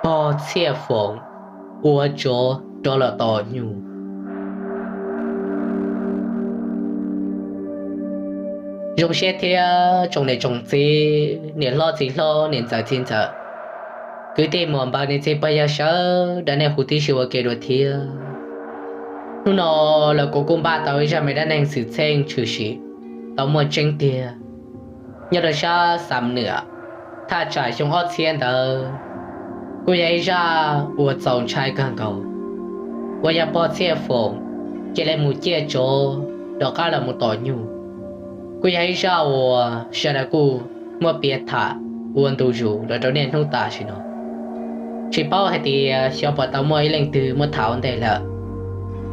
Pog Txhiaj Foom ua tsov rov los tom nyuj. Zoo siab thiab tsoom niam tsoom txiv, niam hlob txiv hlob, niam ntxawm txiv ntxawm, kwv tij muam npawg, niam txiv pog yawg sawv daws, nej huv tib si ua ke dua thiab. Hnub no los kuv kuj npaj tau ib zaj me dab neeg xwm txheej tshwm sim tau muaj tseeb tiag nyob rau sab Xam Nwam, thaj tsam xyoo ob txhiab ntawd, kuj yog ib zaj uas txaus ntshai kawg nkaus, uas yog pog Txhiaj Foom cia li mus ciaj tsov rov qab los mus tom nyuj. Kuj yog ib zaj uas sawv daws kuj muab piav tham ua ntu zus los rau niaj hnub tam sim no. Tsis paub hais tias xyov puas tau muaj ib leej twg muab tham ua ntej lawm,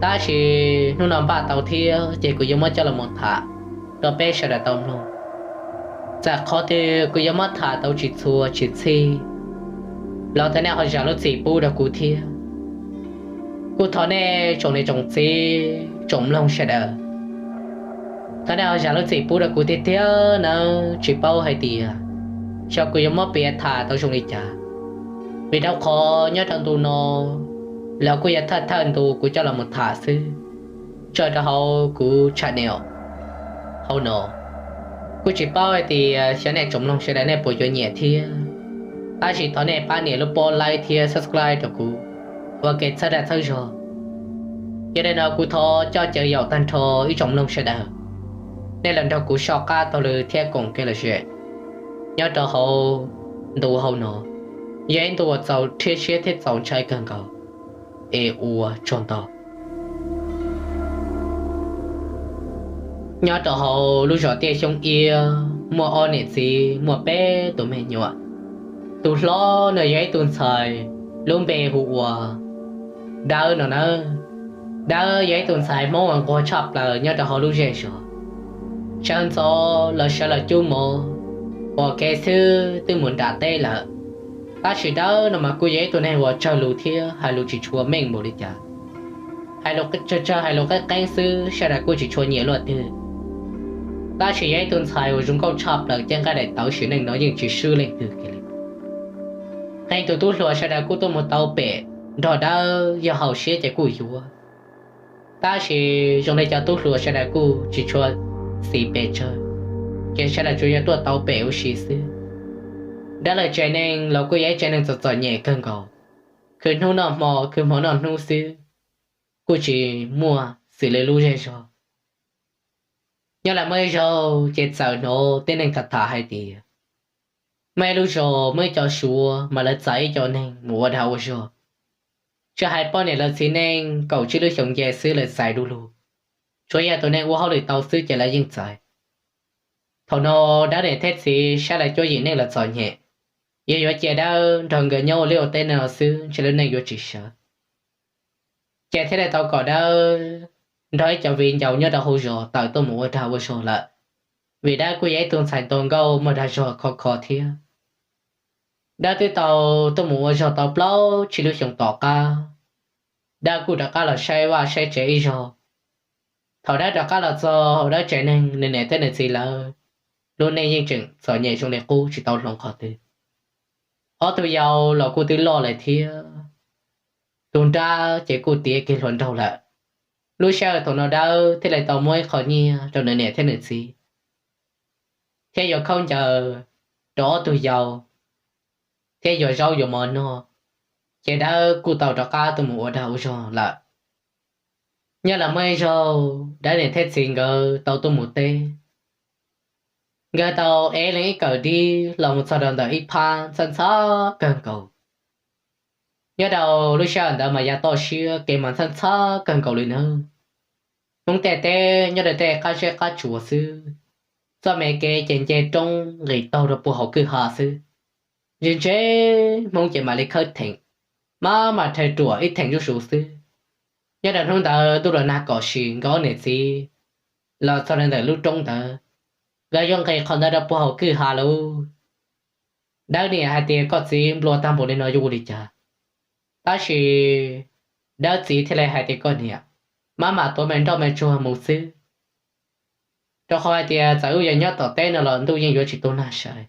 tab sis hnub no npaj tau thiab ces kuv yuav muab coj los mus tham rau peb sawv daws tau mloog. Txawm qhov twg kuv yuav muab tham tau tsis txhua tsis txhij los thov nej ho zam lub txim pub rau kuv thiab. Kuj thov nej tsoom niam tsoom txiv tsoom mloog sawv daws, thov nej ho zam lub txim pub rau kuv tiag tiag nawb. Tsis paub hais tias xyov kuv yuav muab piav tham tau zoo li cas, vim rau qhov nyob rau ntu no los kuj yog thawj thawj ntu kuv coj los mus tham xwb, tso rau hauv kuv channel hauv no. Kuj tsis paub hais tias xyov nej tsoom mloog sawv daws nej puas yuav nyiam thiab, tab sis thov nej pab nias lub pob like thiab subscribe rau kuv ua kev txhawb dag txhawb zog. Yog li no kuv thov coj caw yaum tag nrho ib tsoom mloog sawv daws, nej los nrog kuv soj qab taug lw thiab koom kev lom zem nyob rau hauv ntu hauv no, yog ib ntu uas txaus rhiab siab thiab txaus ntshai kawg nkaus. Es ua tsaug ntau. Nyob rau hauv lub zos Tiaj Xyoob Iab muaj ob niam txiv muaj peb tus me nyuam. Tus hlob no yog ib tug ntxhais lub npe hu ua Dawb no nawb. Dawb yog ib tug ntxhais Hmoob uas nquag tshaj plaws nyob rau hauv lub zej zog. Sawv ntxov los sawv los cub mov, pom kev xwb twb mus nram teb lawm. Tab sis Dawb no mas kuj yog ib tug neeg uas tsawg lus thiab hais lus tsis tshua meej npaum li cas, hais lus tsawg tsawg hais lus qeeb qeeb xwb sawv daws kuj tsis tshua nyiam luaj twg. Tab sis yog ib tug ntxhais uas zoo nkauj tshaj plaws, ceeb nqaij daim tawv sim neej no yeej tsis swb leej twg kiag li. Qee tus tub hluas sawv daws kuj tuaj mus tau pem nrog Dawb, yog haum siab ces kuj yuav. Tab sis zoo li cov tub hluas sawv daws kuj tsis tshua xis pes tsawg, ces sawv daws tsuas yog tuaj tau pem ua si xwb. Dawb lawv tsev neeg los kuj yog ib tsev neeg txom txom nyem kawg nkaus, khwv hnub noj hmo khwv hmo noj hnub xwb, kuj tsis muaj xws li lub zej zog. Nyob lawm muaj ib zaug ces txawm hnov tej neeg tham tham hais tias muaj ib lub zos muaj ib co Suav mas lawv txais ib co neeg mus ua dag ua zog. Tsis hais poj niam lawv txiv neej kaum tsib lub xyoos nce xwb lawv txais du lug, tsuav yog tus neeg ua hauj lwm tau xwb ces lawv yeej txais. Thaum no Dawb niam thiab txiv saib lawv cuab yim neej los txom nyem, yog yuav cia Dawb nrog nkawd nyob ua liaj ua teb no xwb ntshe lub neej yuav tsis sawv. Ces thiaj li tau kom Dawb nrog ib co viv ncaus nyob rau hauv zos tawm tuaj mus ua dag ua zog lawm, vim Dawb kuj yog ib tug ntxhais nto nkauj muaj dag zog khov kho thiab. Dawb twb tau tuaj mus ua zog tau plaub tsib lub xyoos tom qab, Dawb kuj rov qab los saib vaj saib tsev ib zaug. Thaum Dawb rov qab los txog hauv Dawb tsev neeg, nws niam thiab nws txiv lawv lub neej yeej tseem txom nyem zoo li qub tsis tau hloov qhov twg. Ob tug yau los kuj twb loj lawm thiab, tus nrab ces kuj tiav kiag hluas nraug lawm. Lub sij hawm thaum no Dawb thiaj li tau muab ib qho nyiaj rau nws niam thiab nws txiv, thiab yuav khaub ncaws rau ob tug yau, thiab yuav zaub yuav mov noj, ces Dawb kuj tau rov qab tuaj mus ua dag ua zog lawm. Nyob los muaj ib zaug Dawb niam thiab txiv nkawd tau tuaj mus teb, nkawd tau ev leej ib kawm dib los mus txog rau ntawm ib phab ntxhab ntxhab kawg nkaus. Nyob rau lub sij hawm ntawd mas yav toj siab kev mas ntxhab ntxhab kawg nkaus li nawb. Hmoob tej teb nyob rau tej qab zeb qab tsuas xwb, txoj me kev ces nce roob nqis taug rau puag hauv kwj ha xwb. Ntshe ntshe Hmoob ces mam li khawb theem, maj mam rhawv ruam ib theem zuj zus xwb. Nyob rau hnub ntawd ntuj los nag kom sis nkawd ob niam txiv los txog rau ntawm lub roob ntawd, nkawd yuav nqis qhov ntawd rau puag hauv kwj ha lauj. Dawb niam hais tias, koj txiv nplua tag npaum li no yuav ua li cas? Tab sis Dawb txiv thiaj li hais tias, koj niam, maj mam tuav me nroj me tsuag mus xwb, rau qhov hais tias txawm wb yuav nyob tom teb no los ntuj yeej yuav tsis tu nag sai.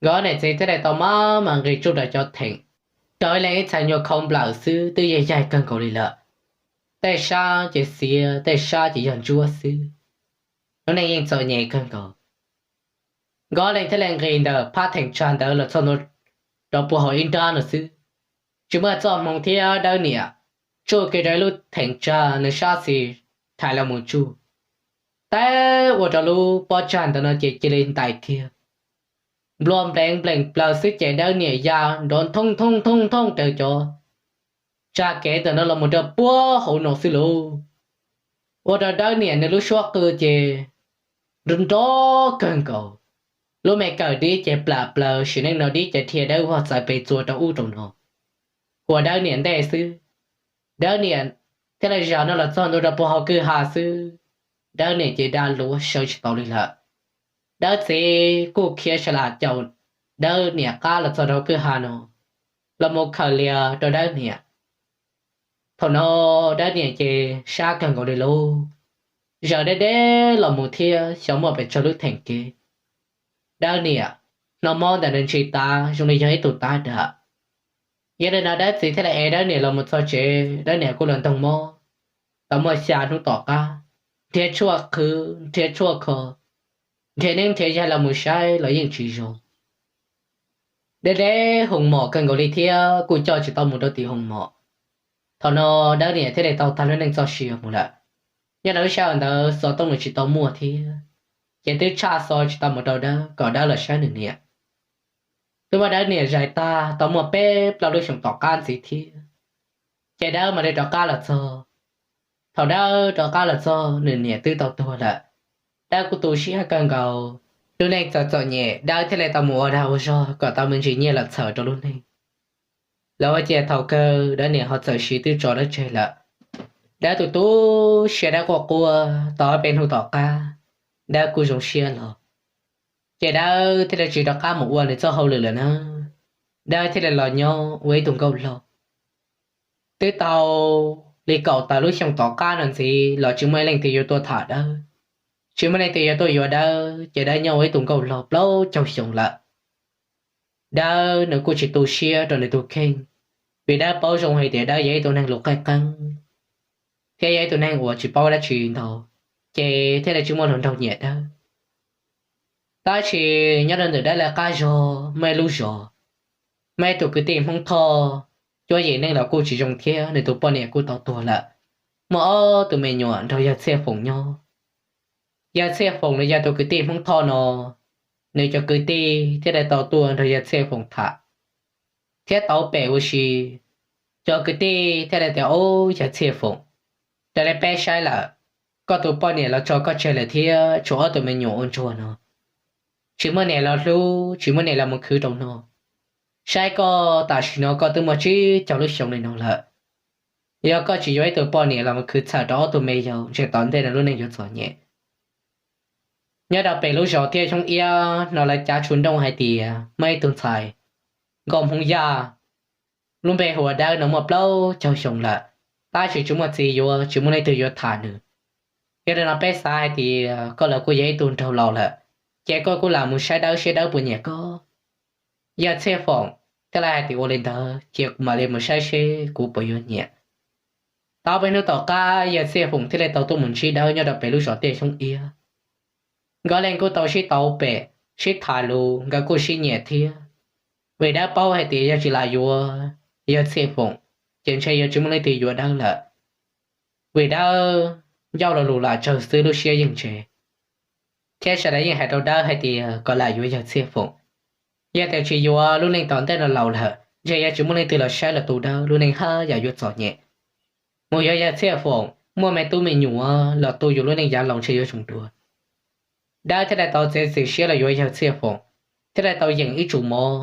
Nkawd ob niam txiv thiaj li tau maj mam nqis tsuj rau cov theem, Raug ib leeg ib txhais nyuag khau nplawm xwb twb yaig yaig kawg nkaus li lawm. Tej sab ces xiav, tej sab ces yog ntsuab xwb. Lub neej yeej txom nyem kawg nkaus. Nkawd ob leeg thiaj li nqis ntawm phab theem tsag ntawd los txog ntua rau puag hauv ib nrab no xwb. Tsis muaj txoj hmoov thiab Dawb niam tsuj kiag rau ib lub theem tsag nws sab xis thaiv los mus tsuj. Teb ua rau lub pob tsag ntawd no ces cia li ntais kiag. Nplua npleev npleem plaws xwb ces Dawb niam ya nrov nthoob nthoob nthoob nthoob raws cov tsag kev ntawm no los mus rau puag hauv no xwb lauj. Ua rau Dawb niam nws lub suab qw ces nrov nrov kawg nkaus. Lub me kawm dib ces plam plaws, sim neej no dib ces dhia dawb vog txawv pes txua rau ub rau no. Ua Dawb niam ntej xwb, Dawb niam thiaj li zam no los txog ntua rau puag hauv kwj ha xwb, Dawb niam ces da luav sawv tsis tau li lawm. Dawb txiv kuj khiav sa las caum Dawb niam qab los txog rau hauv kwj ha no los mus khaws lias rau Dawb niam. Thaum no Dawb niam ces sab kawg nkaus li lauj, zaws deb deb los mus thiab xyov muaj pes tsawg lub theem kev. Dawb niam hnov mob ntawm nws ntsis tav zoo li yog ib tug tav dam. Yog li no Dawb txiv thiaj li ev Dawb niam los mus txog tsev, Dawb niam kuj los ntoog mob tau muaj xya hnub tom qab, nrhiav tshuaj qhwv, nrhiav tshuaj kho, nrhiav neeb nrhiav yaig los mus saib los yeej tsis zoo. Deb deb hoos mom kawg nkaus li thiab kuj coj tsis tau mus rau tim hoos mom. Thaum no Dawb niam thiaj li tau tag lub neej txoj sia mus lawm. Nyob rau lub sij hawm ntawd xov tooj los tsis tau muaj thiab, ces twb tshaj xov tsis tau mus rau Dawb kom Dawb los saib nws niam. Twb muab Dawb niam zais tag tau muaj peb plaub lub xyoos tom qab ntxiv thiab, ces Dawb mam li rov qab los txog. Thaum Dawb rov qab los txog nws niam twb tau tuag lawm. Dawb kuj tu siab kawg nkaus, lub neej txom txom nyem Dawb thiaj li tau mus ua dag ua zog kom tau me ntsis nyiaj los txhawm rau lub neej. Los ua cas thaum kawg Dawb niam ho txawm siv twb tso Dawb tseg lawm. Dawb tu tu siab, Dawb quaj quaj tau ob peb hnub tom qab, Dawb kuj zoo siab los, ces Dawb thiaj li tsis rov qab mus ua nws txoj hauj lwm lawm na. Dawb thiaj li los nyob ua ib tug nkauj laug. Twb tau li kaum tawm lub xyoo tom qab no ntxiv los tsis muaj ib leej twg yuav tuaj tham Dawb, tsis muaj leej twg yuav tuaj yuav Dawb, ces Dawb nyob ua ib tug nkauj laug plaub caug xyoo lawm. Dawb nws kuj tsis tu siab rau nws tus kheej, vim Dawb paub zoo hais tias Dawb yog ib tug neeg lus qeej qeeb thiab yog ib tug neeg uas tsis paub dab tsi ntau, ces thiaj li tsis muaj hluas nraug nyiam Dawb. Tab sis nyob rau ntawm Dawb lawv qab zog muaj ib lub zos, muaj ib tug kwv tij Hmoob Thoj, cuab yim neej los kuj tsis zoo thiab nws tus poj niam kuj tau tuag lawm, muaj ob tug me nyuam nrog yawg Txhiaj Foom nyob. Yawg Txhiaj Foom los yog tus kwv tij Hmoob Thoj no, nws cov kwv tij thiaj li tau tuaj nrog yawg Txhiaj Foom tham thiab tau pem ua si. Cov kwv tij thiaj li tias, Au, yawg Txhiaj Foom, raws li peb saib lawm, koj tus poj niam los tso koj tseg lawm thiab tshuav ob tug me nyuam ua ntsuag no, tsis muaj niam los hlub, tsis muaj niam los mus khwv rau no. Saib koj tam sim no koj twb muaj tsib caug lub xyoo li no lawm, yog koj tsis yuav ib tug poj niam los mus khwv txhawm rau ob tug me yau ntshe tom ntej no lub neej yuav txom nyem. Nyob rau pem lub zos Tiaj Xyoob Iab no lawv cav tshuaj nrooj hais tias muaj ib tug ntxhais nkauj Hmoob Yaj, lub npe hu ua Dawb no muaj plaub caug xyoo lawm, tab sis tsis muaj txiv yuav, tsis muaj leej twg yuav tham nws. Yog li no peb xav hais tias koj los kuj yog ib tug nraug laus lawm, ces koj kuj lam mus saib Dawb seb Dawb puas nyiam koj. Yawg Txhiaj Foom thiaj li hais tias, Ua li ntawd ces kuv mam li mus saib seb kuv puas yuav nyiam. Tau peb hnub tom qab yawg Txhiaj Foom thiaj li tau tuaj mus ntsib Dawb nyob rau pem lub zos Tiaj Xyoob Iab. Nkawd leej kuj tau sib tau pem, sib tham lus, nkawd kuj sib nyiam thiab. Vim Dawb paub hais tias yog tsis lam yuav yawg Txhiaj Foom, ces ntshe yuav tsis muaj leej twg yuav Dawb lawm. Vim Dawb ncauj lo lus lam tsawg xwb lub siab yeej ntse, thiab sawv daws yeej hais rau Dawb hais tias kom lam yuav yawg Txhiaj Foom. Yog tias tsis yuav lub neej tom ntej no laus lawm ntshe yuav tsis muaj leej twg los saib los tu Dawb, lub neej haj yam yuav txom nyem. Mus yuav yawg Txhiaj Foom muaj me tub me nyuam los tu yus lub neej yav laus ntshe yuav zoo dua. Dawb thiaj li tau txiav txim siab los yuav yawg Txhiaj Foom, thiaj li tau yeem ib tsum mov,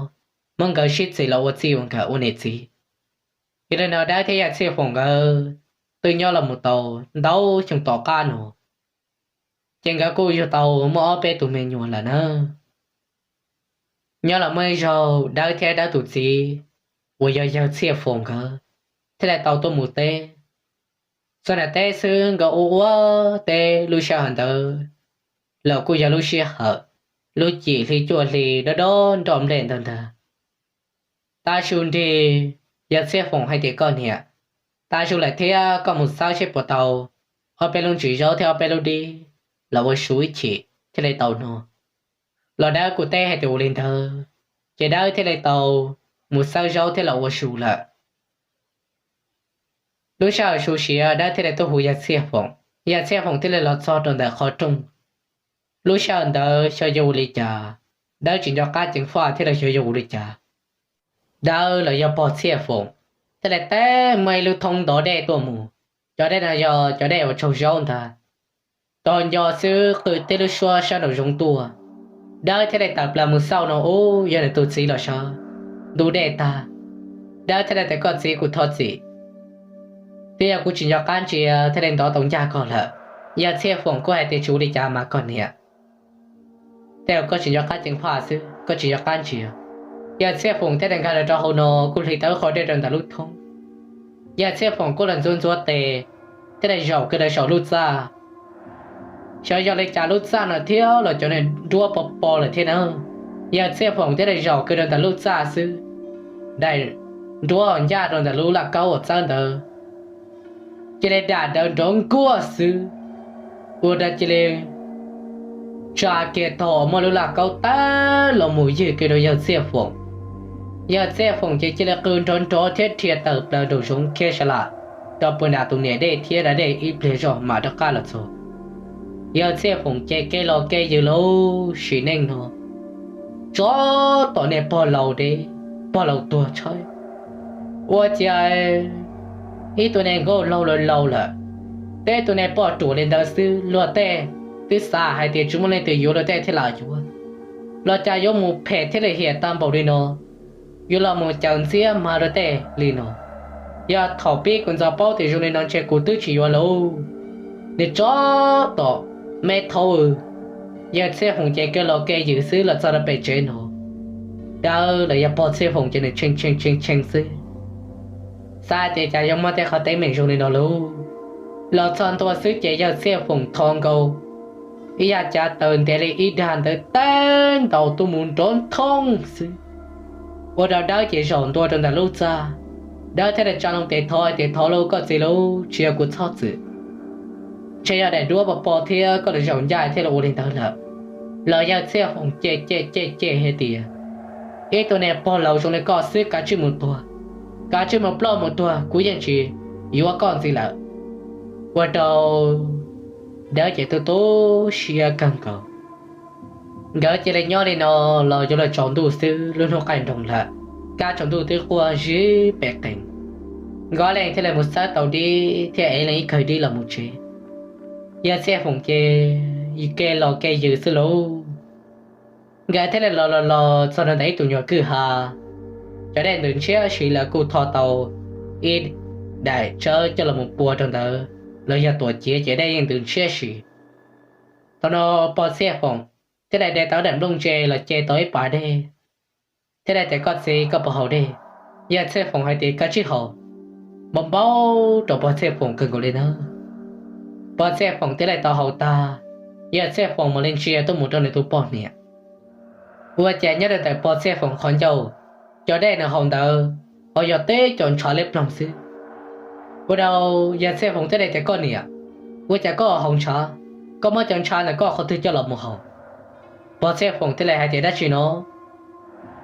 muab nkawd sib txis los ua txij ua nkawm ua niam txiv. Yog li no Dawb thiab yawg Txhiaj Foom nkawd twb nyob los mus tau ntau xyoo tom qab no, ces nkawd kuj yug tau muaj ob peb tug me nyuam lawm na. Nyob los muaj ib zaug Dawb thiab Dawb tus txiv uas yog yawg Txhiaj Foom nkawd thiaj li tau tuaj mus teb. Txog nram teb xwb nkawd ua ua teb lub sij hawm ntawd los kuj yog lub sij hawm lub cim hli cuaj hli dob dob nroj nplej ntag ntag. Tab sis nrig Yawg Txhiaj Foom hais tias, Koj niam, tas su lawm thiab, koj mus xawb seb puas tau ob peb lub ntsis zaub thiab ob peb lub dib los ua su ib chim thiaj li tau no. Los Dawb kuj teb hais tias ua li ntawd, ces Dawb thiaj li tau mus xawb zaub thiab los ua su lawm. Lub sij hawm su siav Dawb thiaj li tuaj hu Yawg Txhiaj Foom. Yawg Txhiaj Foom thiaj li los txog rau ntawm qhov rooj. Lub sij hawm ntawd xyov yuav ua li cas, Dawb tsis nco qab ceev faj thiab los xyov yuav ua li cas, Dawb los yog pog Txhiaj Foom thiaj li teb muaj ib lub thoob ntov dej tuaj mus. Cov dej no yog cov dej uas tsaug zaub ntag. Tog nco xwb qw tib lub suab sab nraum zoov tuaj, Dawb thiaj li tawm plaws mus xauj no ub yog nws tus txiv los sav, ntub dej tag. Dawb thiaj li tias, Koj txiv, kuv thov txim, twb yog kuv tsis nco qab ntsia thiaj li ntov tau ncaj koj lawm. Yawg Txhiaj Foom kuj hais tias, Tsis ua li cas mas koj niam, tej zaum koj tsis nco qab ceev faj xwb, koj tsis nco qab ntsia. Yawg Txhiaj Foom thiaj li nkag los rau hauv no kuj hliv tau ib qho dej rau ntawm lub thoob. Yawg Txhiaj Foom kuj los ntxuav ntxuav tes thiaj li zaum kiag rau saum lub txaj. Xyov yog li cas lub txaj no thiab los cov niag nruab pos pos lawm thiab na. Yawg Txhiaj Foom thiaj li zaum kiag rau ntawm lub txaj xwb, daim nruab ncaj rau ntawm lub laj kaub uas txawb ntawd cia li dam dawv nrov nkuaj xwb, ua rau cia li tsa kiag tog muaj lub laj kaub tawb los mus ywg kiag rau Yawg Txhiaj Foom. Yawg Txhiaj Foom ces cia li qw nrov nrov thiab dhia tawm plaws nraum zoov khiav sa lam rau puag nram tus niam dej thiab da dej ib pliag zog mam rov qab los txog. Yawg Txhiaj Foom ces kev los kev ywg lub sim neej no tsov tom niag pog laus deb, pog laus tuag tshawb. Ua cas ib tug niag nkauj laug laus laus lawm, thiab ib tug niag poj ruam li ntawd xwb, luag tej twb xav hais tias tsis muaj leej twg yuav luag tej thiaj lam yuav, los cas yuav mus phem thiab lim hiam tag npaum li no, yuav los mus caws ntxiab mag luag tej li no. Yog thaum pib kuv ntxov paub tias zoo li no ntshe kuv twb tsis yuav lauj. Nws tsov tom me thaum Yawg Txhiaj Foom ces kev los kev ywg xwb los txog rau pem tsev no, Dawb los yog pog Txhiaj Foom ces nws tshee tshee tshee tshee xwb, xav tias cas yuav muaj tej qhov teeb meem zoo li no lauj. Los txog ntua xwb ces Yawg Txhiaj Foom thov nkaus ib yav cav taws ntev li ib dag ntawd teb ntaus tuaj mus nrov nthoob xwb, ua rau Dawb ces zaum ntua rau ntawm lub txaj. Dawb thiaj li tsa loo tes thov hais tias, Thov lauj koj txiv lauj, tsis yog kuv txhob txwm, ntshe yog daim duab pos pos thiab koj lawv zaum ncaj thiaj li ua li ntawd lawm. Los Yawg Txhiaj Foom cem cem cem cem hais tias, Ib tug niag pog laus zoo li koj xwb kav tsij mus tuag, kav tsij mus ploj mus tuag, kuv yeej tsis yuav koj ntxiv lawm. Ua rau Dawb ces tu tu siab kawg nkaus. Nkawd cia li nyob li no los yuav luag tsaus ntuj xwb, lub hnub qaij nroos lawm, kab tsaus ntuj twb quaj zib pem qees. Nkawd leej thiaj li mus xawb tau dib thiab ev leej ib kawm dib los mus tsev. Yawg Txhiaj Foom ces kev los kev ywg xwb lauj. Nkawd thiaj li los los los txog rau ntawm ib tug nyuag kwj ha, cov dej ntws ntshiab si, lawv kuj tho tau ib daim tsawb coj los mus pua rau ntawd, los yog tuam ciav ces dej yeej ntws ntshiab si. Thaum no pog Txhiaj Foom thiaj li de tau daim nplooj ntse los ce tau ib pas dej, thiaj li tias, Koj txiv, koj puas haus dej? Yawg Txhiaj Foom hais tias, Kav tsij haus. Npau npau rau pog Txhiaj Foom kawg nkaus li ntag. Pog Txhiaj Foom thiaj li tau haus tag, Yawg Txhiaj Foom mam li ntsia tuaj mus rau nws tus poj niam. Ua cas nyob rau ntawm pog Txhiaj Foom qhov ncauj, cov dej nws haus ntawd ho yog teb cov ntshav liab ploog xwb. Ua rau Yawg Txhiaj Foom thiaj li tias, Koj niam, ua cas koj haus ntshav? Koj muab cov ntshav ntawm koj qhov twg coj los mus haus? Pog Txhiaj Foom thiaj li hais tias, Dab tsi no?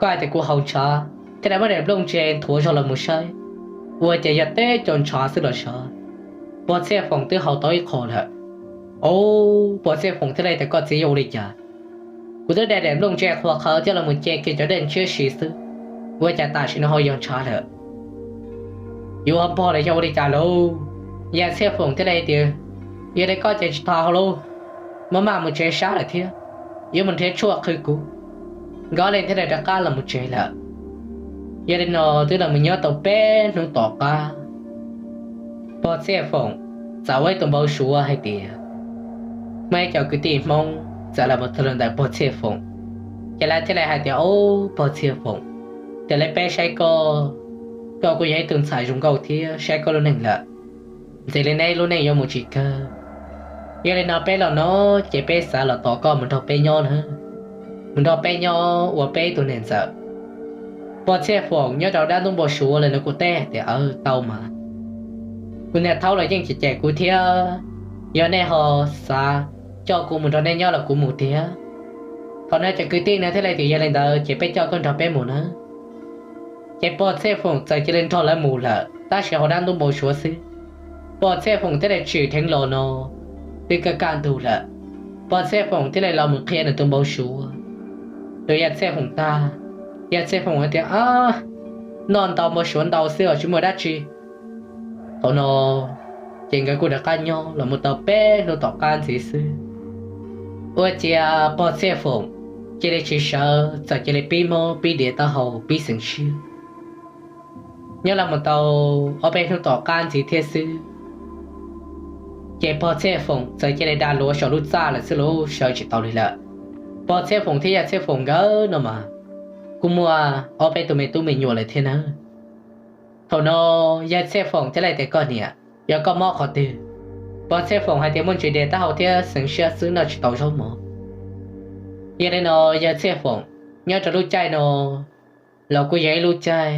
Koj hais tias kuv haus ntshav, thiaj li muab daim nplooj ntse nthuav zog los mus saib, ua cas yog teb cov ntshav xwb los sav. Pog Txhiaj Foom twb haus tau ib qho lawm. Au, pog Txhiaj Foom thiaj li tias, Koj txiv, yog ua li cas? Kuv twb de daim nplooj ntse qhuav qhawv coj los mus ce kiag cov dej ntshiab si xwb, ua cas tam sim no ho yog ntshav lawm? Yuav npog los yog ua li cas lauj? Yawg Txhiaj Foom thiaj li tias, Yog li koj ces tsis tau haus lauj, maj mam mus tsev sab lawm thiab, yuav mus nrhiav tshuaj qhwv kuv. Nkawd leej thiaj li rov qab los mus tsev lawm. Yog li no twb los mus nyob tau peb hnub tom qab, pog Txhiaj Foom txawm ua ib tug npau suav hais tias muaj ib co kwv tij Hmoob txawm los mus txog rau ntawm pog Txhiaj Foom, ces lawv thiaj li hais tias, Au, pog Txhiaj Foom, raws li peb saib koj, koj kuj yog ib tug ntxhais zoo nkauj thiab saib koj lub neej lawm, ntxim li neb lub neej yuav mus tsis kawg. Yog li no peb los no ces peb xav los tos koj mus nrog peb nyob na, mus nrog peb nyob ua peb ib tug niam ntxawm. Pog Txhiaj Foom nyob rau dab ntub npau suav lawm nws kuj teb hais tias, Aws, tau mas. Kuv niam thaub los yeej cem cem kuv thiab. Yog nej ho xav coj kuv mus nrog nej nyob los kuv mus tiag. Thaum no cov kwv tij no thiaj li tias, Yog li ntawd ces peb coj koj nrog peb mus nawb. Ces Pog Txhiaj Foom txawm cia li nrog lawv mus lawm, tab sis hauv dab ntub npau suav xwb. Pog Txhiaj Foom thiaj li tsim dheev los no twb kaj kaj ntug lawm. Pog Txhiaj Foom thiaj li los mus qhia nws tus npau suav rau Yawg Txhiaj Foom tag, Yawg Txhiaj Foom hais tias, Noj ntau npau suav ntau xwb os, tsis muaj dab tsi. Thaum no ces nkawd kuj rov qab nyob los mus tau peb hnub tom qab ntxiv xwb, ua ciav Pog Txhiaj Foom cia li tsis sawv, txawm cia li pib mob pib diav taub hau pib xeev siab. Nyob los mus tau ob peb hnub tom qab ntxiv thiab xwb, ces Pog Txhiaj Foom txawm cia li dag luav saum lub txaj lawm xwb, sawv tsis tau li lawm. Pog Txhiaj Foom thiab Yawg Txhiaj Foom nkawd no mas kuj muaj ob peb tus me tub me nyuam lawm thiab nawb. Thaum no Yawg Txhiaj Foom thiaj li tias, Koj niam, yog koj mob qhov twg? Pog Txhiaj Foom hais tias, Muaj ntsis diav taub hau thiab xeev siab xwb, noj tsis tau zaub mov. Yog li no Yawg Txhiaj Foom, nyob rau lub caij no los kuj yog ib lub caij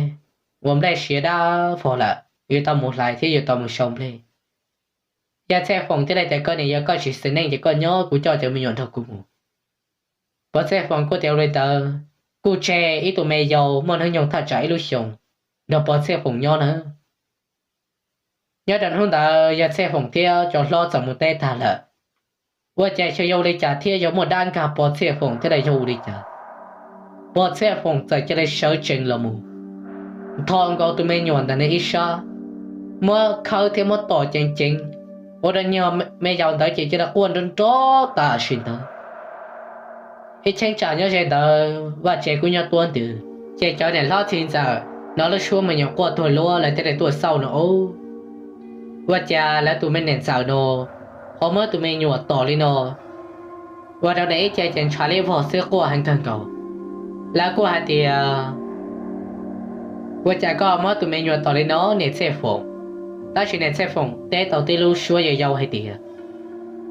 uas nplej siav dab vog lawm, yuav tau mus hlais thiab yuav tau mus sau nplej. Yawg Txhiaj Foom thiaj li tias, Koj niam, yog koj tsis xis neej ces koj nyob, kuv coj cov me nyuam nrog kuv mus. Pog Txhiaj Foom kuj tias, Ua li ntawd kuj tseg ib tug me yau muaj hnub nyoog thaj tsam ib lub xyoos nrog Pog Txhiaj Foom nyob nawb. Nyob rau hnub ntawd Yawg Txhiaj Foom thiab cov hlob txawm mus teb tag lawm, ua cas xyov yog ua li cas thiab, yog muaj dab nkag Pog Txhiaj Foom thiab los yog ua li cas, Pog Txhiaj Foom txawm cia li sawv tsees los mus nthos nkaus tus me nyuam ntawm nws ib sab, muab khawb thiab muab tom ceev ceev, ua rau nyuag me yaus ntawd ces cia li quaj nrov nrov tam sim ntawd. Ib cheeb tsam nyob ze ntawd vaj tsev kuj nyob tuab ntws, ces cov niam hlob txiv ntxawm hnov lub suab me nyuam quaj tuag luab lawv thiaj li tuaj xauj no, Ua cas lawv tus me niam ntxawm no ho muab tus me nyuam tom li no? Ua rau nws ib ce ces ntshav liab vog xwb, quaj heev kawg nkaus. Lawv kuj hais tias, Ua cas koj muab tus me nyuam tom li no niam Txhiaj Foom? Tab sis niam Txhiaj Foom teb tau tib lub suab yau yau hais tias,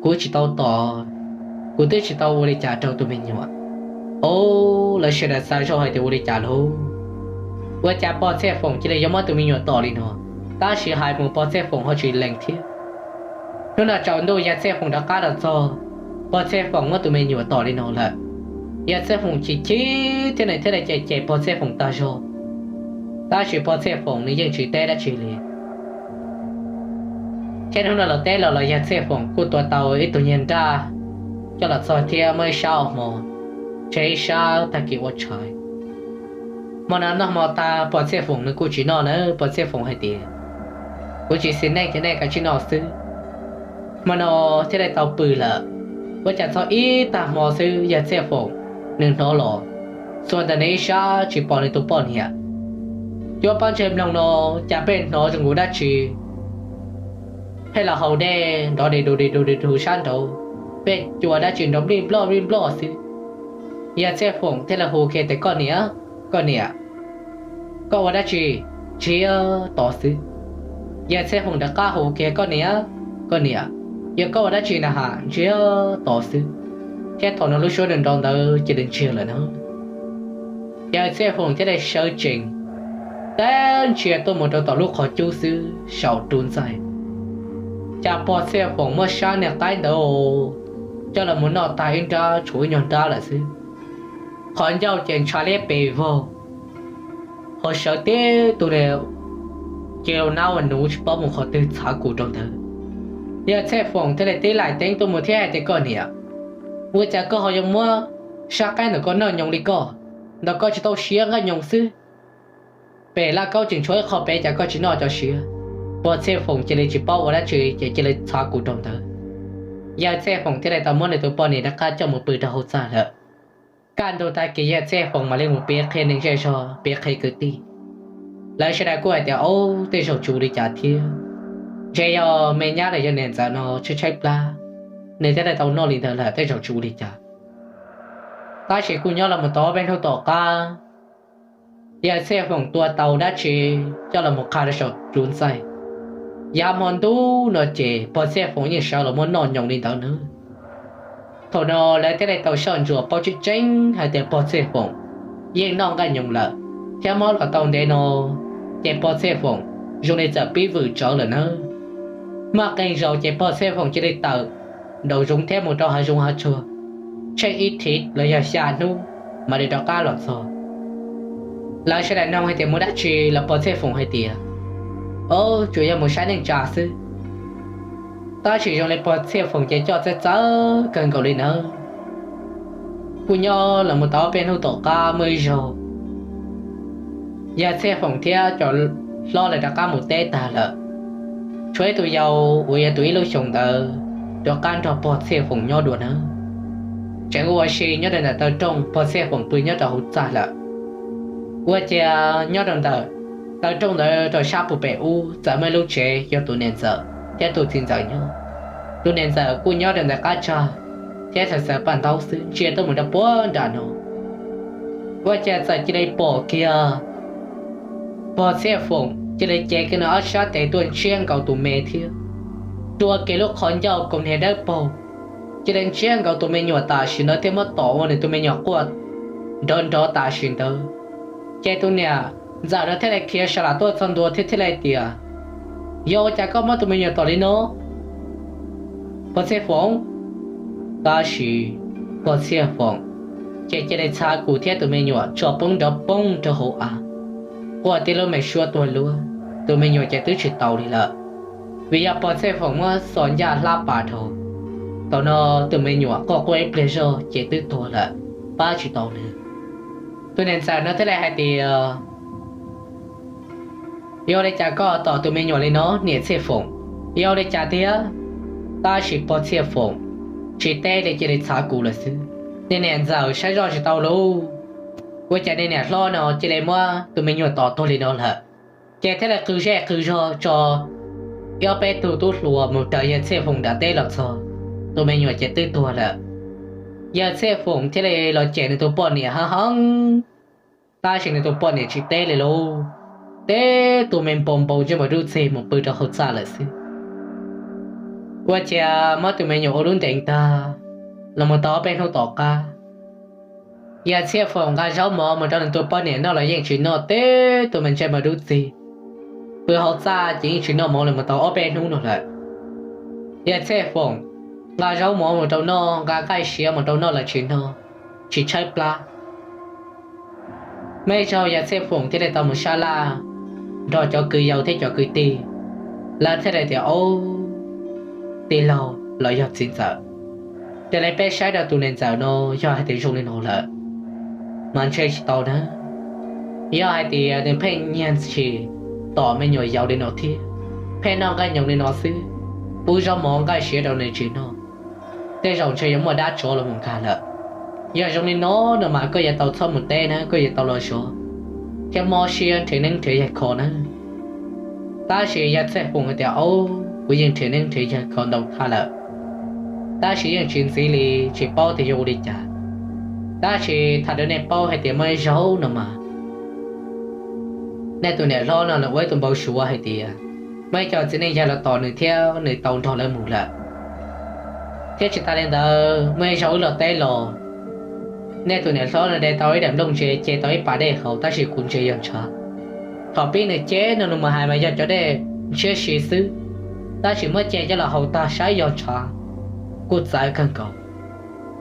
Kuv tsis tau tom, kuv twb tsis tau ua li cas rau tus me nyuam. Ob, lawv sawv daws xav zoj hais tias ua li cas lauj? Ua cas Pog Txhiaj Foom cia li yuav muab tus me nyuam tom li no? Tab sis hais mus Pog Txhiaj Foom ho tsis lees thiab. Hnub no tsaus ntuj Yawg Txhiaj Foom rov qab los txog, Pog Txhiaj Foom muab tus me nyuam tom li no lawm. Yawg Txhiaj Foom chim chim thiab nws thiaj li cem cem Pog Txhiaj Foom tag zog, tab sis Pog Txhiaj Foom nws yeej tsis teb dab tsi li. Thiab hnub no los teb los los Yawg Txhiaj Foom kuj tua tau ib tug niag nraj coj los txog thiab muab ib sab ua hmo, tseg ib sab tag kis ua tshais. Hmo no noj hmo tag Pog Txhiaj Foom nws kuj tsis noj na, Pog Txhiaj Foom hais tias, Kuv tsis xis neej ces nej kav tsij noj xwb. Hmo no thiaj li tau pw lawm. Ua cas txog ib tag hmo xwb Yawg Txhiaj Foom nws hnov los, xuas ntawm nws ib sab tsis pom nws tus poj niam. Cuab pob ntseg mloog no cas pheej hnov zoo nkaus dab tsi pheej los haus dej nrov di du di du di du sab nraud, pheej cua dab tsi nrov nplij nploj nplij nploj xwb. Yawg Txhiaj Foom thiaj li hu kiag tias, Koj niam, koj niam, koj ua dab tsi? Ntsiag to xwb. Yawg Txhiaj Foom rov qab hu kiag, Koj niam, koj niam, yog koj ua dab tsi na has? Ntsiag to xwb. Thiab thaum no lub suab nws nrov ntawd cia li ntsiag lawm na. Yawg Txhiaj Foom thiaj li sawv tsees, teb ntsia tuaj mus rau tom lub qhov cub xwb saum tus ntxaij, cas Pog Txhiaj Foom muab sab niag qaib ntawd coj los mus noj tag ib nrab tshuav ib nyuag nrab lawm xwb. Qhov ncauj ces ntshav liab pes vog, ho sawv tib tug li cia nab ua nuv tsis paub mus qhov twg txhav kuv rau ntawd. Yawg Txhiaj Foom thiaj li tib laim teeb tuaj mus thiab hais tias, Koj niam, ua cas koj ho yuav muab sab qaib ntawm koj noj nyoos li koj? Ntawm koj tsis tau siav nqaij nyoos xwb. Pem laj kaub tseem tshuav ib qho pem cas koj tsis noj cov siav? Pog Txhiaj Foom cia li tsis paub ua dab tsi ces cia li txhav kuv rau ntawd. Yawg Txhiaj Foom thiaj li tau muab nws tus poj niam rov qab coj mus pw rau hauv txaj lawm. Kaj ntug tag kis Yawg Txhiaj Foom mam li mus piav qhia neeg zej zog, piav qhia kwv tij. Lawv sawv daws kuj hais tias, Ob, tej zaum tsis ua li cas thiab, ntshe yog me nyab los yog niam ntxawm no tshaib tshaib plab, nws thiaj li tau noj li ntawd lawm, tej zaum tsis ua li cas. Tab sis kuj nyob los mus tau ob peb hnub tom qab, Yawg Txhiaj Foom tua tau dab tsi coj los mus qha rau saum tus ntxaij. Yav hmo ntuj no ces Pog Txhiaj Foom yeej sawv los muab noj nyoos li ntawd na. Thaum no lawv thiaj li tau soj ntsuam paub tseeb tseeb hais tias Pog Txhiaj Foom yeej noj nqaij nyoos lawm. Thiab mob los tau ntev no, ces pog Txhiaj Foom zoo li txawm pib vwm tsawv lawm nawb. Muaj qee zaus ces pog Txhiaj Foom cia li tawm nraum zoov thiab mus rau hav zoov hav tsuag, tsheej ib thiv los yog xya hnub mam li rov qab los txog. Lawv sawv daws nug hais tias mus dab tsi, los pog Txhiaj Foom hais tias, o, tsuas yog mus saib neej tsa xwb. Tab sis zoo li pog Txhiaj Foom ces coj txawj txawj kawg nkaus li nawb. Kuj nyob los mus tau ob peb hnub tom qab muaj ib zaug, yawg Txhiaj Foom thiab cov hlob lawv rov qab mus teb tag lawm. Tshuav ib tug yau uas yog tus ib lub xyoos ntawd rov qab nrog pog Txhiaj Foom nyob dua nawb. Tseem ua si nyob rau ntawm taw rooj, pog Txhiaj Foom pw nyob rau hauv txaj lawm. Ua ciav nyob rau ntawm taw rooj ntawd rau sab puag pem ub txawm muaj ib lub tsev yog tus niam ntxawm thiab tus txiv ntxawm nyob. Tus niam ntxawm kuj nyob rau ntawm qab tsag thiab xaws xaws paj ntaub xwb, ntsia tuaj mus rau puag nram no. Ua ciav txawm cia li pom kiag pog Txhiaj Foom cia li cev kiag nws ob sab tes tuaj ntsiab nkaus tus me thiab, rua kiag lub qhov ncauj kaus hniav dawb paug, cia li ntsiab nkaus tus me nyuam tam sim ntawd thiab muab tom ua nws tus me nyuam quaj nrov nrov tam sim ntawd. Ces tus niam ntxawm no thiaj li khiav sa lam tuaj txog ntua thiab thiaj li tias, yog ua cas koj muab tus me nyuam tom li no, pog Txhiaj Foom? Tab sis pog Txhiaj Foom ces cia li txhav kum thiab tus me nyuam tso poob nrov poob rau hauv av, quaj tib lub me suab tuag luab, tus me nyuam ces twb tsis tau li lawm. Vim yog pog Txhiaj Foom muab xo ncaj hlab pas dhau. Thaum no tus me nyuam quaj quaj ib pliag zog ces twb tuag lawm, pab tsis tau nws. Tus niam ntxawm no thiaj li hais tias, yog li cas koj tom tus me nyuam li no niam Txhiaj Foom? Yog li cas tiag? Tab sis pog Txhiaj Foom tsis teb li, cia li txhav kum lawm xwb. Niag niam ntxawm saib zoj tsis tau lauj, ua cas niag niam hlob no cia li muab tus me nyuam tom tuag li no lawm. Ces thiaj li qw zej qw zog tso ib ob peb tug tub hluas mus raws yawg Txhiaj Foom nram teb los txog, tus me nyuam ces twb tuag lawm. Yawg Txhiaj Foom thiaj li los cem nws tus poj niam heev heev, tab sis nws tus poj niam tsis teb li lauj, teb tus me npau npau ntsej muag dub txig mus pw rau hauv txaj lawm xwb. Ua ciav muab tus me nyuam ua lub ntees tag, los mus tau ob peb hnub tom qab, yawg Txhiaj Foom nqa zaub mov mus rau nws tus poj niam noj los yeej tsis noj, teb tus me ntsej muag dub txig pw hauv txaj ces yeej tsis noj mov los mus tau ob peb hnub no lawm. Yawg Txhiaj Foom nqa zaub mov mus rau noj, nqa nqaij siav mus rau noj los tsis noj, tsis tshaib plab. Muaj ib zaug yawg Txhiaj Foom thiaj li tau mus sab laj nrog cov kwv yau thiab cov kwv tij, lawv thiaj li tias, o, tij laug los yog txiv ntxawm, raws li peb saib rau tus niam ntxawm no yog hais tias zoo li no lawm mas ntshe tsis tau na. Yog hais tias nws pheej nyiag ntshis tom me nyuam yaus li no thiab pheej noj nqaij nyoos li no xwb, pub zaub mov nqaij siav rau nws tsis noj, tej zaum ntshe yuav muaj dab tsov los mus nkag lawm. Yog zoo li no no mas koj yuav tau txhob mus teb na, koj yuav tau los zov thiab mob siab nrhiav neeb nrhiav yaig kho na. Tab sis yawg Txhiaj Foom hais tias, o, kuv yeej nrhiav neeb nrhiav yaig kho ntau thaj lawm, tab sis yeej tsis ntxiv li, tsis paub tias yog ua li cas. Tab sis tham rau nej paub hais tias muaj ib zaug no mas nej tus niam hlob no nws ua ib tug npau suav hais tias muaj ib co txiv neej yaig los tom nws thiab nws tau nrog lawv mus lawm. Thiab tsis tas li ntawd, muaj ib zaug wb los teb los, nej tus niam hlob no de tau ib daim nplooj ntse, ce tau ib pas dej haus, tab sis kuv ntsia yog ntshav. Thaum pib nws ceb no nws mus hais mas yog cov dej ntshiab si xwb, tab sis muab ce coj los haus tag saib yog ntshav, kuj txawv kawg nkaus.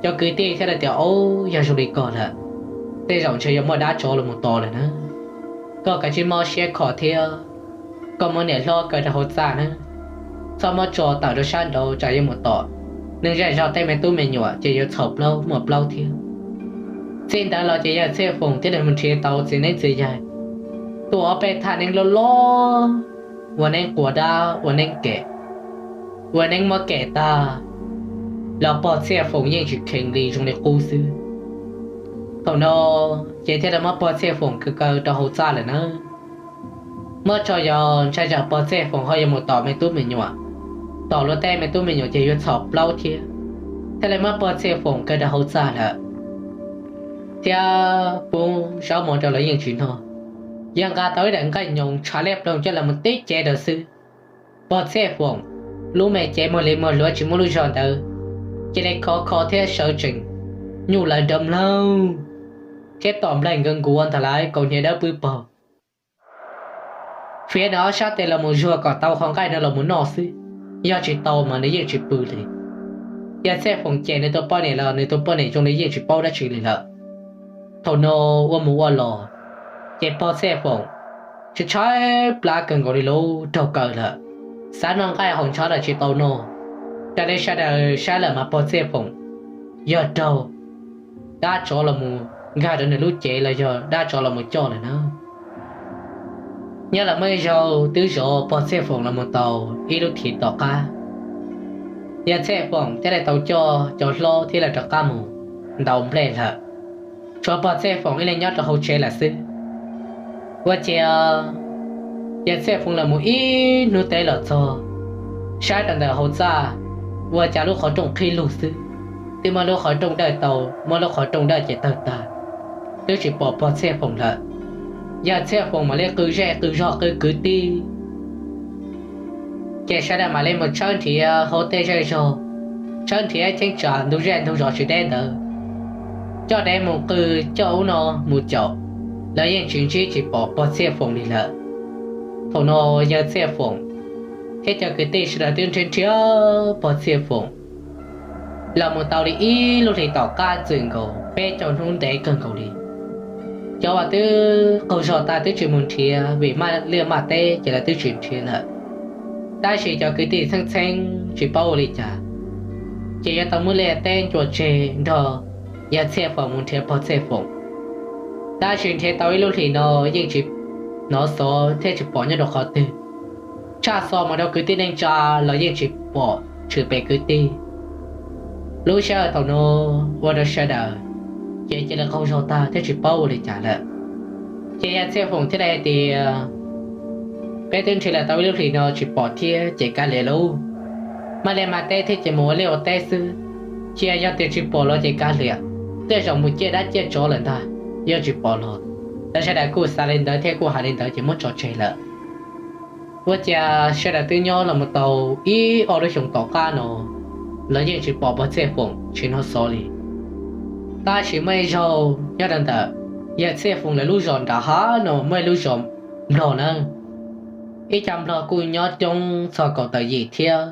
Cov kwv tij thiaj li tias, o, yog zoo li ko lawm, tej zaum ntshe yuav muaj dab tsov los mus tom lawm na. Koj kav tsij mob siab kho thiab, koj muab niam hlob kaw rau hauv txaj na, txhob muab tso tawm rau sab nraud tsam yuav mus tom neeg zej zog tej me tub me nyuam ces yuav txhaum plaub muaj plaub thiab. Txij ntawd los ces yawg Txhiaj Foom thiaj li mus nrhiav tau txiv neeb txiv yaig tuaj ua ob peb thaj neeb loj loj, ua neeb quas dab, ua neeb kem, ua neeb muab kem tag los pog Txhiaj Foom yeej tsis kheev li, zoo li qub xwb. Thaum no ces thiaj li muab pog Txhiaj Foom kaw kaw rau hauv txaj lawm na. Muab tso yog ntshai tsam pog Txhiaj Foom ho yuav mus tom me tub me nyuam, tom luag tej me tub me nyuam ces yuav txhaum plaub thiab, thiaj li muab pog Txhiaj Foom kaw rau hauv txaj lawm. Thiab pub zaub mov rau los yeej tsis noj, yog nqa tau ib daim nqaij nyoos tshav liab ploog coj los mus tib cev rau xwb, pog Txhiaj Foom lub me cev muag li muag hluav tsis muaj lub zog ntawd cia li khov kho thiab sawv tsees nyuj lawv nrov mloog keb tom nplaig nkaus nkuav ntag lauj, kaus hniav dawb pwb paug. Fiav nws ob sab tes los mus zuag kom tau qhov nqaij no los mus noj xwb, yog tsis tau mas nws yeej tsis pw li. Yawg Txhiaj Foom cem nws tus poj niam los nws tus poj niam zoo li yeej tsis paub dab tsi li lawm. Thaum no ua mus ua los, ces pog Txhiaj Foom tshaib plab kawg nkaus li, lub raug kaw lawm, xav noj nqaij haus ntshav los tsis tau noj. Raws li sawv daws saib lawm mas pog Txhiaj Foom yog raug dab tsov los mus nkag rau nws lub cev los yog dab tsov los mus coj lawm na. Nyob los muaj ib zaug twb zov pog Txhiaj Foom los mus tau ib lub hlis tom qab, yawg Txhiaj Foom thiaj li tau coj cov hlob thiab lawv rov qab mus ntaus nplej lawm, tshuav pog Txhiaj Foom ib leeg nyob rau hauv tsev lawm xwb. Ua ciav yawg Txhiaj Foom los mus ib hnub teb los txog, saib rau ntawm hauv txaj, ua cas lub qhov rooj qhib lug xwb, twb muab lub qhov rooj dawj tau, muab lub qhov rooj dawj ces tawg tag, twb tsis pom pog Txhiaj Foom lawm. Yawg Txhiaj Foom mam li qw zej qw zog qw kwv tij, ces sawv daws mam li mus tshawb nrhiav hauv tej zej zog, tshawb nrhiav cheeb tsam ntug zej ntug zos tsis deb ntawd, coj dev mus qw, coj ub no mus caum, los yeej tsis ntsib tsis pom pog Txhiaj Foom li lawm. Thaum no yawg Txhiaj Foom thiab cov kwv tij sawv daws twb nrhiav nrhiav pog Txhiaj Foom los mus tau li ib lub hlis tom qab txwm nkaus peb caug hnub ntev kawg nkaus li. Cov uas twb qaug zog tag twb tsis mus nrhiav vim maj liaj maj teb ces lawv twb tsis nrhiav lawm. Tab sis cov kwv tij txheeb txheeb tsis paub ua li cas, ces yuav tau muab liaj teb ncua tseg nrog yawg Txhiaj Foom mus nrhiav pog Txhiaj Foom. Tab sis nrhiav tau ib lub hlis no yeej tsis hnov xov thiab tsis pom nyob rau qhov twg. Tshaj xov mus rau kwv tij neej tsa los yeej tsis pom tshwm pem kwv tij. Lub sij hawm thaum no ua rau sawv daws ces cia li qaug zog tag thiab tsis paub ua li cas lawm. Ces yawg Txhiaj Foom thiaj li hais tias, peb twb nrhiav los tau ib lub hlis no tsis pom thiab ces kav liam lauj, maj liaj maj teb thiab ces mus ua liaj ua teb xwb. Cia yog tias tsis pom los ces kav liam, tej zaum mus ciaj dab ciaj tsov lawm ntag. Yog tsis pom los, lawv sawv daws kuj xav li ntawd thiab kuj hais li ntawd ces muab tso tseg lawm. Ua cas sawv daws twb nyob los mus tau ib ob lub xyoos tom qab no los yeej tsis pom pog Txhiaj Foom tsis hnov xov li. Tab sis muaj ib zaug nyob rau ntawm yawg Txhiaj Foom lawv lub zos nram hav no muaj ib lub zos nplog na, ib co nplog kuj nyob coob txog kaum tawm yim thiab.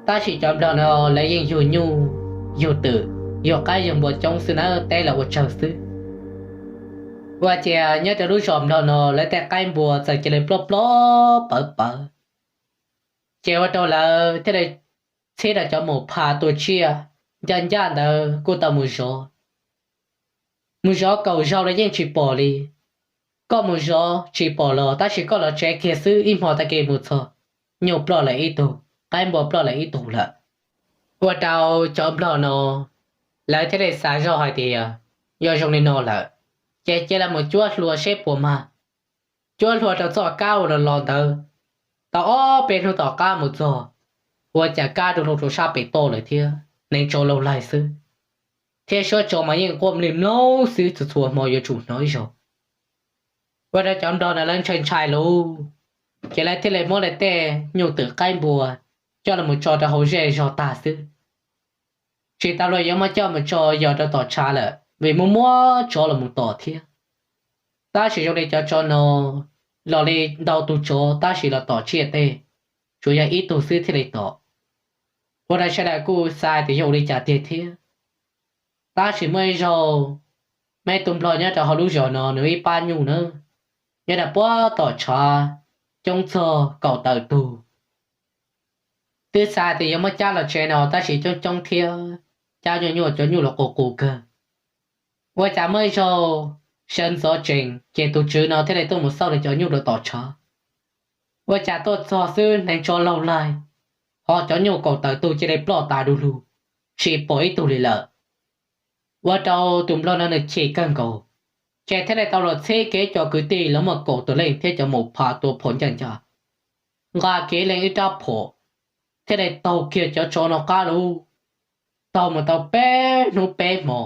Tab sis cov nplog no lawv yeej yug nyuj, yug twm, yug qaib yug npua coob xwb nawb, teb los ua tsawg xwb. Ua ciav nyob rau lub zos nplog no lawv tej qaib npua txawm cia li ploj ploj pawv pawv, ces ua rau lawv thiaj li txhib rau cov maum phas tua tsiaj ncaj ncaj ntawd kuj tau mus zov. Mus zov kaum zaug los yeej tsis pom li. Koj mus zov tsis pom los tab sis koj los tsev kiag xwb ib hmo tag kis mus txog, nyuj ploj lawm ib tug, qaib npua ploj lawm ib tug lawm. Ua rau cov nplog no lawv thiaj li xav zog hais tias yog zoo li no lawm, ces cia li mus cuab hlua seb puas mag. Cuab hlua rau txoj kab uas los los ntawd, tau ob peb hnub tom qab mus txog, ua cas kab du lug rau sab pem toj lawm thiab neev tsov laug laig xwb, thiab suab tsov mas yeej quaj mlig mloog xwb, txhua txhua hmo yuav tsum hnov ib zaug. Ua rau cov nplog no lawv ntshai ntshai lauj, ces lawv thiaj li muab lawv tej nyuj twm qaib npua coj los tso rau hauv zej zog tag xwb, tsis tau luag yuav muab coj mus tso yos rau tom tshav lawm vim muaj muab tsov los mus tom thiab. Tab sis zoo li cov tsov no los li ntau tus tsov tab sis los tom tsiaj teb, tsuas yog ib tug xwb thiaj li tom. Ua rau sawv daws kuj xav tias yog ua li cas tiag thiab. Tab sis muaj ib zaug, muaj ib tug nplog nyob rau hauv lub zos no nws ib pab nyuj na, nyob rau puag tom tshav coob txog kaum tawm tug. Twb xav tias yuav muab cab los tsev no tab sis coob coob thiab, cab nyuaj nyuaj cov nyuj los qus qus kawg. Ua cas muaj ib zaug sawv ntxov tsees ces tus tswv no thiaj li tuaj mus xauj li cov nyuj rau tom tshav. Ua cas tuaj txog xwb neev tsov laug laig, ho cov nyuj kaum tawm tug cia li ploj tas du lug, tsis pom ib tug li lawm. Ua rau tus nplog no nws chim kawg nkaus, ces thiaj li tau los txhib kev cov kwv tij los muaj kaum tus leej thiab cov maum phas tua phom ncaj ncaj, nqa kev leej ib rab phom, thiaj li taug kiag cov tsov no qab lug, taug mus tau peb hnub peb hmo,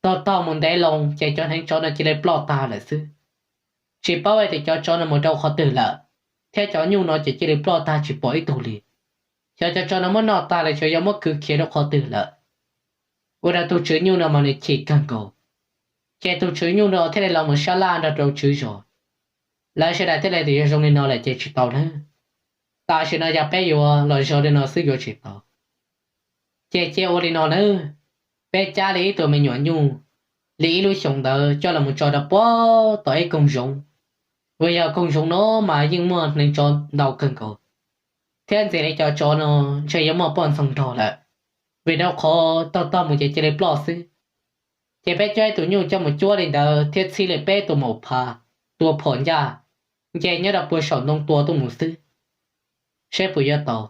taug taug mus ntev loo ces cov hneev tsov no cia li ploj tag lawm xwb. Tsis paub hais tias cov tsov no mus rau qhov twg lawm, thiab cov nyuj no ces cia li ploj tag tsis pom ib tug li. Xyov cov tsov no muab noj tag los xyov yog muab kwv khiav rau qhov twg lawm. Ua rau tus tswv nyuj no mas nws chim kawg nkaus. Ces tus tswv nyuj no thiaj li los mus sab laj nrog rau tswv zos. Lawv sawv daws thiaj li tias yog zoo li no lawm ces tsis tau lawm, tam sim no yog peb yuav los zog li no xwb yuav tsis tau. Ces cia ua li no nawb, peb cab li ib tug me nyuam nyuj li ib lub xyoos ntawd coj los tso rau puag tom ib koog zoov, uas yog koog zoov no mas yeej muaj hneev tsov ntau kawg nkaus, thiab ntxim li cov tsov no ntshe yuav muaj poj ntxoog nrog lawm, vim rau qhov taug taug mus ces cia li ploj xwb. Ces peb coj ib tug nyuj coj mus cuab li ntawd thiab txhij li peb tus maum pha tua phom ncaj nce nyob rau puag saum ntoo tua tuaj mus xwb, saib puas yuav tau.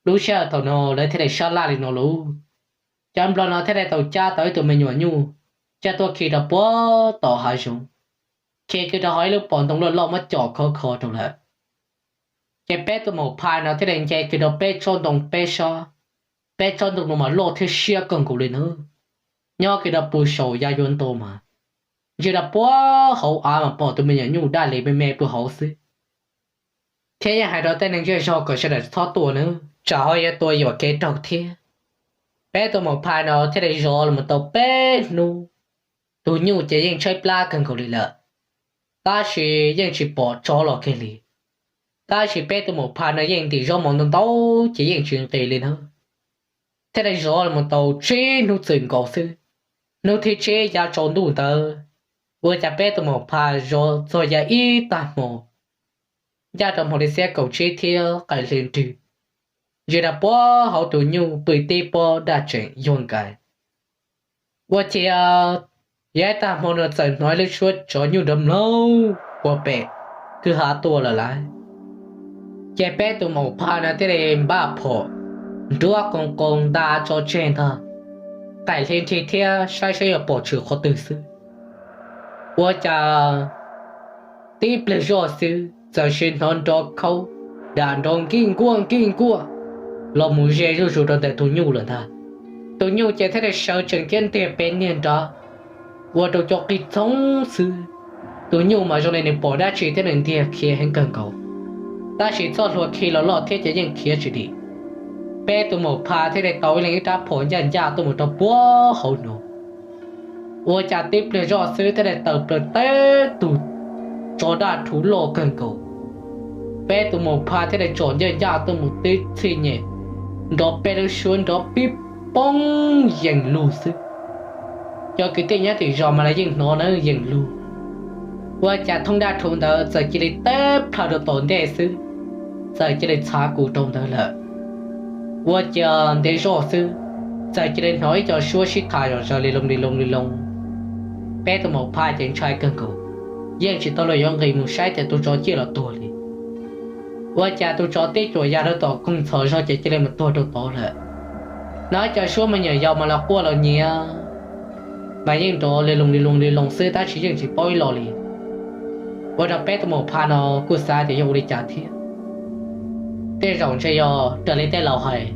Lub sij hawm thaum no lawv thiaj li sab laj li no lauj, cov nplog no thiaj li tau cab tau ib tug me nyuam nyuj coj tuaj khi rau puag tom hav zoov, khi kiag rau hauv ib lub pos ntoo loj loj muab com khov kho rau lawm. Ces peb tus maum pha no thiaj li nce kiag rau peb tsob ntoo peb sab, peb tsob ntoo no mas loj thiab siab kawg nkaus li nawb, nyob kiag rau puag saum yav yuav nto mas, ntsia rau puag hauv av mas pom tus me nyuam nyuj daj li me me puag hauv xwb. Thiab yeej hais rau tej neeg zej zog kom sawv daws txhob tua nawb, tsam ho yuav tua yuam kev raug thiab. Peb tus maum pha no thiaj li zov los mus tau peb hnub, tus nyuj ces yeej tshaib plab kawg nkaus li lawm, tab sis yeej tsis pom tsov los kiag li. Tab sis peb tus maum pha no yeej ntim zaub mov ntau ntau ces yeej tsis nqis li na. Thiaj li zov los mus tau tsib hnub txwm nkaus xwb, hnub thib tsib yav tsaus ntuj ntawd, ua cas peb tus maum pha zov txog yav ib tag hmo, ncaj rau hmo li xiab kaum tsib thiab qaim hli nrwg, ntsia rau puag hauv tus nyuj pw tib pob daj tseem yuag nkais. Ua ciav yav ib tag hmo no txawm hnov ib lub suab tsov nyuj nrov mloog puag pem kwj ha tuaj lawm lauj. Ces peb tus maum pha no thiaj li npaj phom nruab qoo qoo nta tso tseg ntag, qaim hli nrhig thiab saib saib yuav pom tshwm qhov twg xwb. Ua cas tib pliag zoj xwb txawm sim hnov nrov khaub dam nrov nkij nkuaj nkij nkuaj los mus ze zuj zus rau ntawm tus nyuj lawm ntag. Tus nyuj ces thiaj li sawv tsees thiab ntiag pes niag nrad, ua rau co qig txhoov xwb. Tus nyuj mas zoo li nws pom dab tsi thiab nws ntiag khiav heev kawg nkaus, tab sis txoj hlua khi los loj thiab ces yeej khiav tsis dim. Peb tus maum pha thiaj li tau ib leeg ib rab phom ncaj ncaj tuaj mus rau puag hauv no. Ua cas tib pliag zoj xwb thiaj li tawm plaws teb tug tsov daj rhuv loj kawg nkaus. Peb tus maum pha thiaj li tsom ncaj ncaj tuaj mus tib txhij nyem, nrov peb lub suab nrov pib poob yees lug xwb. Cov kwv tij nyob tim zos mas lawv yeej hnov na yees lug. Ua cas thooj daj rhuv ntawd txawm cia li teb plhaw rau tom ntej xwb, txawm cia li txhav kuv rau ntawd lawm. Ua cas ntev zoj xwb, txawm cia li hnov ib co suab sib tham zom zaws li loo li loo li loo. Peb tus maum pha ces ntshai kawg nkaus, yeej tsis tau los yuav nqis mus saib tias tus tsov ciaj los tuag li. Ua cas tus tsov tib cuam ya rau tom koog ntxhov zog ces cia li mus tuag rau tod lawm. Hnov ib co suab me nyuam yaus mas los quaj los nyiav, mas yeej nrov li loo li loo li loo xwb tab sis yeej tsis paub ib lo li. Ua rau peb tus maum pha no kuj xav tias yog ua li cas thiab. Tej zaum ntshe yog raws li tej laus hais,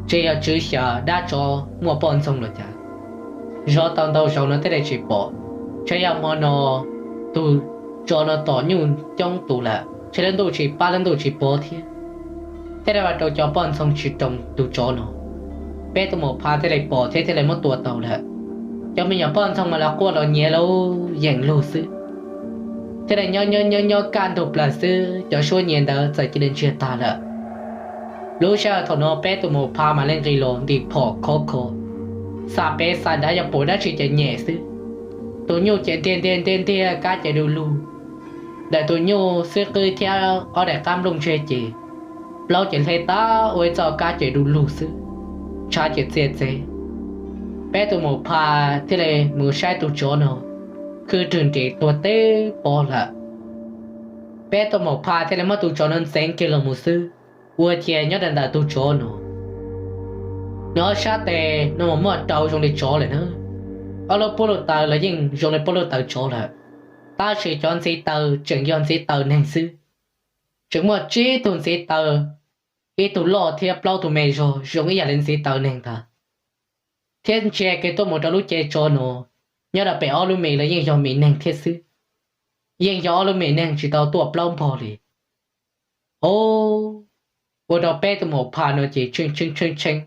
ntshe yog tswv xyaw dab tsov muaj poj ntxoog los cas, zov tau ntau zaus no thiaj li tsis pom. Ntshe yog hmo no tus tsov no tom nyuj coob tus lawm, ntshe lub ntuj tsis pab lub ntuj tsis pov thiab, thiaj li ua rau cov poj ntxoog tsis roos tus tsov no. Peb tus maum pha thiaj li pom thiab thiaj li muab tua tau lawm. Cov me nyuam poj ntxoog mas los quaj los nyiav lauj, yees lug xwb. Thiaj li nyob nyob nyob nyob kaj ntug plaws xwb cov suab nyiav ntawd txawm cia li ntsiag tag lawm. Lub sij hawm thaum no peb tus maum pha mam li nqis los ntim phom khov kho, xa pem xa nrad yog pom dab tsi ces nyem xwb. Tus nyuj ces ntiag ntiag ntiag ntiag kab ces du lug. Ntawm tus nyuj xwb qwb thiab ob daim qab nplooj ntseg ces plaub ces hle tag ua ib txoj kab ces du lug xwb, ntshav ces txias txev. Peb tus maum pha thiaj li mus saib tus tsov no khwb rwg nres tuag teb pob lawm. Peb tus maum pha thiaj li muab tus tsov no ntxeev kiag los mus xwb, ua ciav nyob rau ntawm tus tsov no, nws ob sab tes no mas muaj rau zoo li tsov lawm na. Ob lub pob luj taws los yeej zoo li pob luj taws tsov lawm, tab sis cov ntxiv taw tseem yog ntxiv taw neeg xwb. Tseem muaj tsib tug ntxiv taw, ib tug loj thiab plaub tug me zog zoo ib yam li ntxiv taw neeg ntag. Thiab ntsia kiag tuaj mus rau lub cev tsov no, nyob rau pem ob lub mis los yeej yog mis neeg thiab xwb, yeej yog ob lub mis neeg tsis tau tuaj plaub npog li. O, ua rau peb tus maum pha no ces tshee tshee tshee tshee,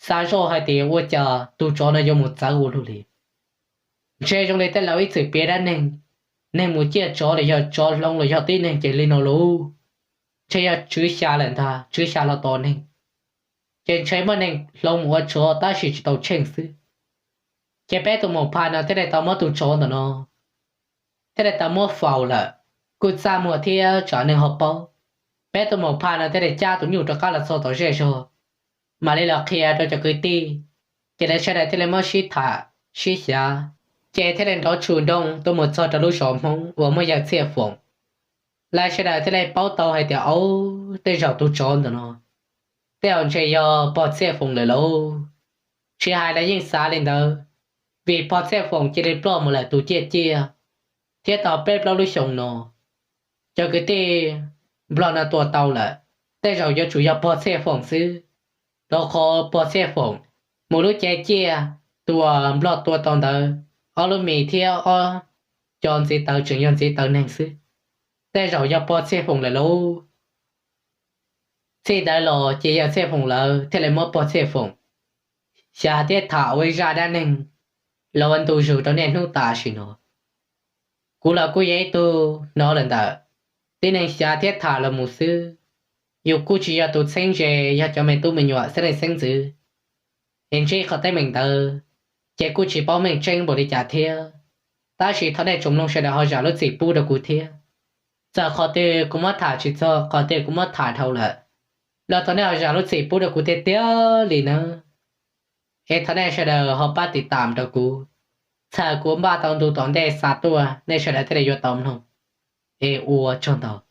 xav zoj hais tias ua cas tus tsov no yuav mus txawv ua luaj li. Ntshe zoo li tej laus ib txwm piav dab neeg, neeg mus ciaj tsov los yog tsov hloov los yog tib neeg ces li no lauj. Ntshe yog tswv xya lawm ntag, tswv xya los tos neeg. Ces ntshe muaj neeg hloov mus ua tsov tab sis tsis tau tsheej xwb. Ces peb tus maum phas no thiaj li tau muab tus tsov ntawm no thiaj li tau muab faus lawm, kuj txaj muag thiab tsam neeg ho paub. Peb tus maum phas no thiaj li cab tus nyuj rov qab los txog tom zej zog, mam li los qhia rau cov kwv tij. Ces lawv sawv daws thiaj li muab sib tham sib xyav, ces thiaj li nrov tshum nroo tuaj mus txog rau lub zos Hmoob uas muaj yawg Txhiaj Foom. Lawv sawv daws thiaj li paub tau hais tias, Au, tej zaum tus tsov ntawm no tej zaum ntshe yog pog Txhiaj Foom lawm lauj. Tsis hais lawv yeej xav li ntawd, vim pog Txhiaj Foom cia li ploj mus lawm tus ciaj ciaj, thiab tau peb plaub lub xyoos no cov kwv tij nplog no tua tau lawm, tej zaum yuav tsum yog pog Txhiaj Foom xwb. Rau qhov pog Txhiaj Foom mus lub cev ciaj tus uas nplog tua tau ntawd ob lub mis thiab ob cov ntxiv taw tseem yog ntxiv taw neeg xwb, tej zaum yog pog Txhiaj Foom lawm lauj. Txij ntawd los ces yawg Txhiaj Foom lawv thiaj li muab pog Txhiaj Foom xyav thiab tham ua ib zaj dab neeg los ua ntu zus rau niaj hnub tam sim no. Kuv los kuj yog ib tug hnov lawm ntawm tib neeg xyav thiab tham los mus xwb. Yus kuj tsis yog tus txheeb ze, yog cov me tub me nyuam xeeb leej xeeb ntxwv, es ntsib qhov teeb meem ntawd ces kuj tsis paub meej tseeb npaum li cas thiab. Tab sis thov nej tsoom mloog sawv daws ho zam lub txim pub rau kuv thiab. Txawm qhov twg kuv muab tham tsis txog, qhov twg kuv muab tham dhau lawm los thov nej ho zam lub txim pub rau kuv tiag tiag li nawb. Es thov nej sawv daws ho pab tiv tam rau kuv, txhawm kuv npaj tau ntu tom ntej xa tuaj nej sawv daws thiaj li yuav tau mloog. Es ua tsaug ntau.